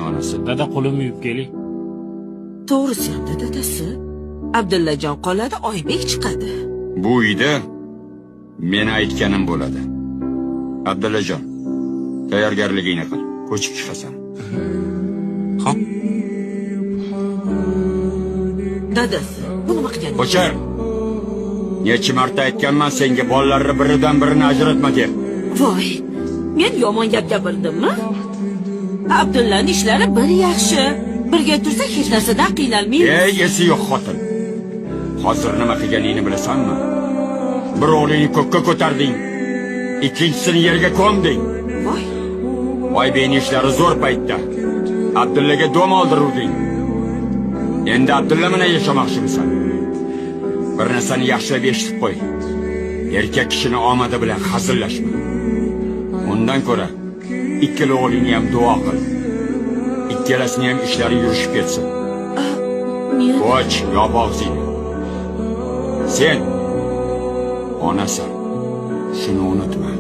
Onasi. Dada, qo'limni yuvib kelay. To'g'risi hamda, dadasi. Abdullajon qoladi, Oybek chiqadi. Bu uyda meni aytganim bo'ladi. Abdullajon, tayyorgarligingni qil. Ko'chib chiqasan. Xo'p. Dadasi, bu nima qilganingiz? O'chir. Necha marta aytganman senga, bolalarni biridan birini ajratma deb. Voy, men yomon gap gapirdimmi? Abdullani ishlari bir yaxshi. Birga tursak hech narsadan qiynalmaymiz. Ey, esi yo'q xotin. Hozir nima qilganingni bilasanmi? Bir o'g'lingni ko'kka ko'tarding, ikkinchisini yerga ko'mding. Voy, Oybekning ishlari zo'r paytda Abdullaga dom oldiruvding. Endi Abdulla bilan yashamoqchimisan? Bir narsani yaxshilab eshitib qo'y. Erkak kishini omadi bilan hazillashma. Undan ko'ra ikkala o'g'lingni ham duo qil. Ikkalasini ham ishlari yurishib ketsin. Men Och, yop og'zingni. Sen onasan. Shuni unutma.